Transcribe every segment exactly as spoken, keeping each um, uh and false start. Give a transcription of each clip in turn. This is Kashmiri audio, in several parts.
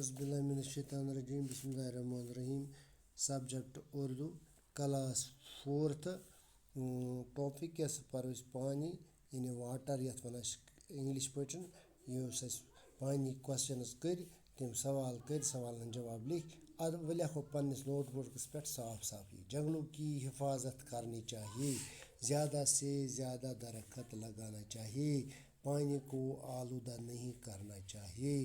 اعوذ باللہ من الشیطان الرجیم، بسم اللہ الرحمن الرحیم۔ Subject Urdu, class fourth. Topic کیٛاہ سا پَرو أسۍ؟ پانی، یعنی واٹر، یَتھ وَنان چھِ اِنگلِش پٲٹھۍ۔ یہِ اوس اَسہِ پانی کوسچنٕز کٔرۍ، تِم سوال کٔرۍ، سوالَن جواب لیکھۍ۔ اَدٕ وۄنۍ لیکھو پنٛنِس نوٹ بُکَس پٮ۪ٹھ صاف صاف یہِ۔ جنگلوں کی حفاظت کرنی چاہیے، زیادہ سے زیادہ درخت لگانا چاہیے، پانی کو آلودہ نہیں کرنا چاہیے،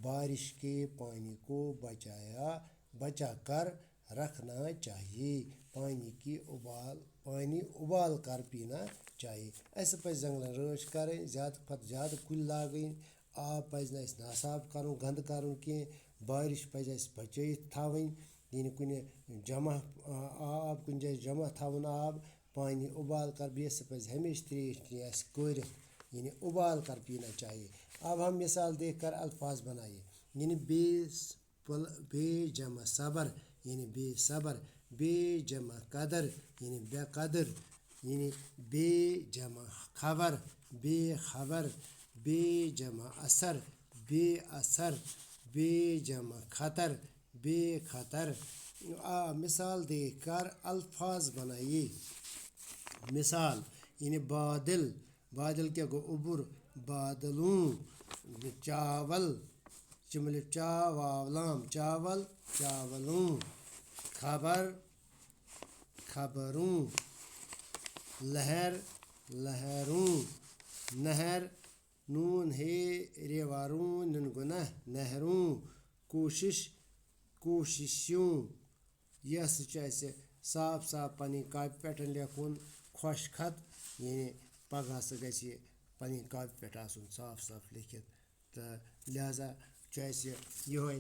بارش کے پانی کو بچایا بچا کر رکھنا چاہیے، پانی کی ابال پانی ابال کر پینا چاہیے۔ اَسہِ پَزِ جنگلَن رٲچھ کَرٕنۍ، زیادٕ کھۄتہٕ زیادٕ کُلۍ لاگٕنۍ، آب پَزِ نہٕ اَسہِ ناصاف کَرُن، گنٛدٕ کَرُن کینٛہہ، بارِش پَزِ اَسہِ بَچٲیِتھ تھاوٕنۍ، یعنی کُنہِ جمع آ-، آب کُنہِ جایہِ جمع تھاوُن، آب پانی ابال کر، بیٚیہِ ہسا پَزِ ہمیشہِ ترٛیش چیٚنۍ اَسہِ کٲرِتھ، یعنی ابال کر پینا چاہیے۔ اب ہم مثال دیکھ کر الفاظ بنائیے، یعنی بے پل-، بے جمع صبر، یعنی بے صبر، بے جمع قدر، یعنی بے قدر، یعنی بے جمع خبر، بے خبر، بے جمع اثر، بے اثر، بے جمع خطر، بے خطر۔ آ، مثال دیکھ کر الفاظ بنائیے۔ مثال، یعنی بادل، بادل کیٛاہ گوٚو؟ اوٚبُر، بادلوں، چاول، چملہِ چا واو لام، چاول، چاولوں، خبر، خبروں، لہر، لہروں، نہر، نون ہے ریواروں، نن گناہ، نہروں، کوشش، کوششوں۔ یہِ ہسا چھُ اَسہِ صاف صاف پنٕنۍ کاپی پٮ۪ٹھ لیکھُن، خۄش خط، یعنی پگاہ ہسا گژھِ یہِ پنٕنۍ کاپی پٮ۪ٹھ آسُن صاف صاف لیکھِتھ۔ تہٕ لہذا چھُ اَسہِ یِہوٚے